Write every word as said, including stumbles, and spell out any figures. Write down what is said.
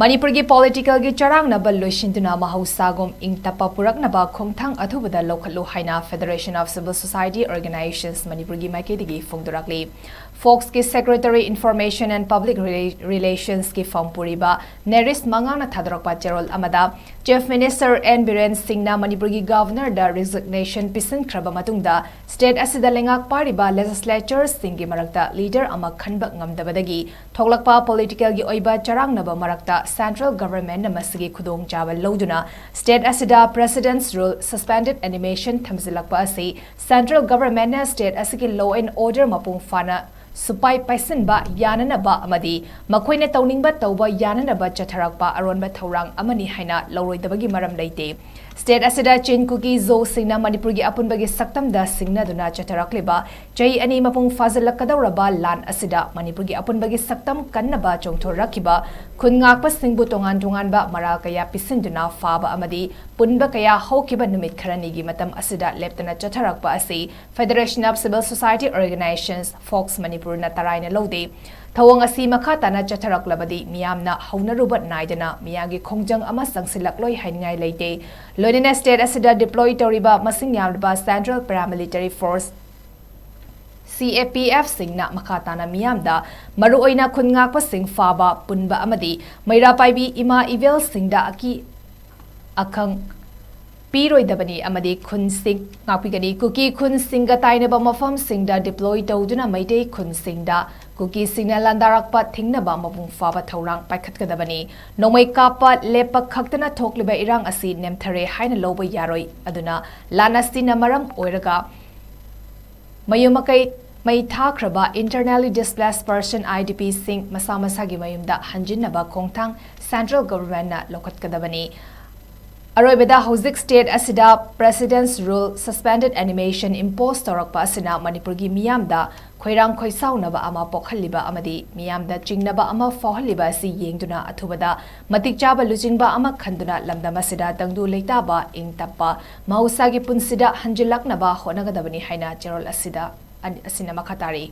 ꯃꯅꯤꯄꯨꯔꯒꯤ ꯄꯣꯂꯤꯇꯤꯀꯦꯜꯒꯤ ꯆꯔꯥꯡꯅꯕ ꯂꯣꯏꯁꯤꯟꯗꯨꯅ ꯃꯍꯧꯁꯥꯒꯨꯝ ꯏꯪ ꯇꯞꯄ ꯄꯨꯔꯛꯅꯕ ꯈꯣꯡꯊꯥꯡ ꯑꯊꯨꯕꯗ ꯂꯧꯈꯠꯂꯨ ꯍꯥꯏꯅ Federation of Civil Society Organisations ꯃꯅꯤꯄꯨꯔꯒꯤ ꯃꯥꯏꯀꯩꯗꯒꯤ ꯐꯣꯡꯗꯣꯔꯛꯂꯤ꯫ ꯐꯣꯛꯁꯀꯤ Secretary Information and Public Rela- Relationsꯀꯤ ꯐꯝ ꯄꯨꯔꯤꯕ ꯅꯦꯔꯤꯁ ꯃꯉꯥꯡꯅ ꯊꯥꯗꯣꯔꯛꯄ ꯆꯦꯔꯣꯜ ꯑꯃꯗ, Chief Minister N ꯕꯤꯔꯦꯟ ꯁꯤꯡꯅ ꯃꯅꯤꯄꯨꯔꯒꯤ Governorꯗ resignation ꯄꯤꯁꯤꯟꯈ꯭ꯔꯕ ꯃꯇꯨꯡꯗ, state ꯑꯁꯤꯗ ꯂꯩꯉꯥꯛ ꯄꯥꯏꯔꯤꯕ legislatureꯁꯤꯡꯒꯤ ꯃꯔꯛꯇ leader ꯑꯃ ꯈꯟꯕ ꯉꯝꯗꯕꯗꯒꯤ ꯊꯣꯛꯂꯛꯄ ꯄꯣꯂꯤꯇꯤꯀꯦꯜꯒꯤ ꯑꯣꯏꯕ ꯆꯔꯥꯡꯅꯕ ꯃꯔꯛꯇ central governmentꯅ ꯃꯁꯤꯒꯤ ꯈꯨꯗꯣꯡꯆꯥꯕ ꯂꯧꯗꯨꯅ state ꯑꯁꯤꯗ President's Rule, suspended animation ꯊꯝꯖꯤꯜꯂꯛꯄ ꯑꯁꯤ central governmentꯅ state ꯑꯁꯤꯒꯤ law and order ꯃꯄꯨꯡ ꯐꯥꯅ ꯁꯨꯄꯥꯏ ꯄꯥꯏꯁꯤꯟꯕ ꯌꯥꯅꯅꯕ ꯑꯃꯗꯤ ꯃꯈꯣꯏꯅ ꯇꯧꯅꯤꯡꯕ ꯇꯧꯕ ꯌꯥꯅꯅꯕ ꯆꯠꯊꯔꯛꯄ ꯑꯔꯣꯟꯕ ꯊꯧꯔꯥꯡ ꯑꯃꯅꯤ ꯍꯥꯏꯅ ꯂꯧꯔꯣꯏꯗꯕꯒꯤ ꯃꯔꯝ ꯂꯩꯇꯦ꯫ State ꯑꯁꯤꯗ ꯆꯤꯟ ꯀꯨꯀꯤ ꯖꯣꯁꯤꯡꯅ ꯃꯅꯤꯄꯨꯔꯒꯤ ꯑꯄꯨꯟꯕꯒꯤ ꯁꯛꯇꯝꯗ ꯁꯤꯡꯅꯗꯨꯅ ꯆꯠꯊꯔꯛꯂꯤꯕ ꯆꯍꯤ ꯑꯅꯤ ꯃꯄꯨꯡ ꯐꯥꯖꯤꯜꯂꯛꯀꯗꯧꯔꯕ ꯂꯥꯟ ꯑꯁꯤꯗ ꯃꯅꯤꯄꯨꯔꯒꯤ ꯑꯄꯨꯟꯕꯒꯤ ꯁꯛꯇꯝ ꯀꯟꯅꯕ ꯆꯣꯡꯊꯣꯔꯛꯈꯤꯕ ꯈꯨꯟ ꯉꯥꯛꯄꯁꯤꯡꯕꯨ ꯇꯣꯉꯥꯟ ꯇꯣꯉꯥꯟꯕ ꯃꯔꯥꯜ ꯀꯌꯥ ꯄꯤꯁꯤꯟꯗꯨꯅ ꯐꯥꯕ ꯑꯃꯗꯤ ꯄꯨꯟꯕ ꯀꯌꯥ ꯍꯧꯈꯤꯕ ꯅꯨꯃꯤꯠ ꯈꯔꯅꯤꯒꯤ ꯃꯇꯝ ꯑꯁꯤꯗ ꯂꯦꯞꯇꯅ ꯆꯠꯊꯔꯛꯄ ꯑꯁꯤ Federation of Civil Society Organisations, fox ꯃꯅꯤꯄꯨꯔꯅ ꯇꯔꯥꯏꯅ ꯂꯧꯗꯦ꯫ ꯊꯧꯑꯣꯡ ꯑꯁꯤ ꯃꯈꯥ ꯇꯥꯅ ꯆꯠꯊꯔꯛꯂꯕꯗꯤ ꯃꯤꯌꯥꯝꯅ ꯍꯧꯅꯔꯨꯕ ꯅꯥꯏꯗꯅ ꯃꯤꯌꯥꯝꯒꯤ ꯈꯣꯡꯖꯪ ꯑꯃ ꯆꯪꯁꯤꯜꯂꯛꯂꯣꯏ ꯍꯥꯏꯅꯤꯡꯉꯥꯏ ꯂꯩꯇꯦ꯫ ꯂꯣꯏꯅꯅ state ꯑꯁꯤꯗ deploy ꯇꯧꯔꯤꯕ ꯃꯁꯤꯡ ꯌꯥꯝꯂꯕ Central Paramilitary Force, C A P Fꯁꯤꯡꯅ ꯃꯈꯥ ꯇꯥꯅ ꯃꯤꯌꯥꯝꯗ, ꯃꯔꯨꯑꯣꯏꯅ ꯈꯨꯟ ꯉꯥꯛꯄꯁꯤꯡ ꯐꯥꯕ, ꯄꯨꯟꯕ ꯑꯃꯗꯤ ꯃꯩꯔꯥ ꯄꯥꯏꯕꯤ ꯏꯃꯥ ꯏꯕꯦꯜꯁꯤꯡꯗ ꯑꯀꯤ ꯑꯈꯪ ꯄꯤꯔꯣꯏꯗꯕꯅꯤ ꯑꯃꯗꯤ ꯈꯨꯟꯁꯤꯡ ꯉꯥꯛꯄꯤꯒꯅꯤ꯫ ꯀꯨꯀꯤ ꯈꯨꯟꯁꯤꯡꯒ ꯇꯥꯏꯅꯕ ꯃꯐꯝꯁꯤꯡꯗ deploy ꯇꯧꯗꯨꯅ ꯃꯩꯇꯩ ꯈꯨꯟꯁꯤꯡꯗ ꯀꯨꯀꯤꯁꯤꯡꯅ ꯂꯥꯟꯗꯥꯔꯛꯄ ꯊꯤꯡꯅꯕ ꯃꯄꯨꯡ ꯐꯥꯕ ꯊꯧꯔꯥꯡ ꯄꯥꯏꯈꯠꯀꯗꯕꯅꯤ꯫ ꯅꯣꯡꯃꯩ ꯀꯥꯞꯄ ꯂꯦꯞꯄ ꯈꯛꯇꯅ ꯊꯣꯛꯂꯤꯕ ꯏꯔꯥꯡ ꯑꯁꯤ ꯅꯦꯝꯊꯔꯦ ꯍꯥꯏꯅ ꯂꯧꯕ ꯌꯥꯔꯣꯏ꯫ ꯑꯗꯨꯅ ꯂꯥꯟ ꯑꯁꯤꯅ ꯃꯔꯝ ꯑꯣꯏꯔꯒ ꯃꯌꯨꯝ ꯃꯀꯩ ꯃꯩ ꯊꯥꯈ꯭ꯔꯕ internally displaced person, I D Pꯁꯤꯡ ꯃꯁꯥ ꯃꯁꯥꯒꯤ ꯃꯌꯨꯝꯗ ꯍꯟꯖꯤꯟꯅꯕ ꯈꯣꯡꯊꯥꯡ central governmentꯅ ꯂꯧꯈꯠꯀꯗꯕꯅꯤ꯫ ꯑꯔꯣꯏꯕꯗ, ꯍꯧꯖꯤꯛ state ꯑꯁꯤꯗ President's Rule, suspended animation impose ꯇꯧꯔꯛꯄ ꯑꯁꯤꯅ ꯃꯅꯤꯄꯨꯔꯒꯤ ꯃꯤꯌꯥꯝꯗ ꯈꯣꯏꯔꯥꯡ ꯈꯣꯏꯁꯥꯎꯅꯕ ꯑꯃ ꯄꯣꯛꯍꯜꯂꯤꯕ ꯑꯃꯗꯤ ꯃꯤꯌꯥꯝꯗ ꯆꯤꯡꯅꯕ ꯑꯃ ꯐꯥꯎꯍꯜꯂꯤꯕ ꯑꯁꯤ ꯌꯦꯡꯗꯨꯅ ꯑꯊꯨꯕꯗ ꯃꯇꯤꯛ ꯆꯥꯕ ꯂꯨꯆꯤꯡꯕ ꯑꯃ ꯈꯟꯗꯨꯅ ꯂꯝꯗꯝ ꯑꯁꯤꯗ ꯇꯪꯗꯨ ꯂꯩꯇꯥꯕ, ꯏꯪ ꯇꯞꯄ, ꯃꯍꯧꯁꯥꯒꯤ ꯄꯨꯟꯁꯤꯗ ꯍꯟꯖꯤꯜꯂꯛꯅꯕ ꯍꯣꯠꯅꯒꯗꯕꯅꯤ ꯍꯥꯏꯅ ꯆꯦꯔꯣꯜ ꯑꯁꯤꯗ, ꯑꯁꯤꯅ ꯃꯈꯥ ꯇꯥꯔꯤ꯫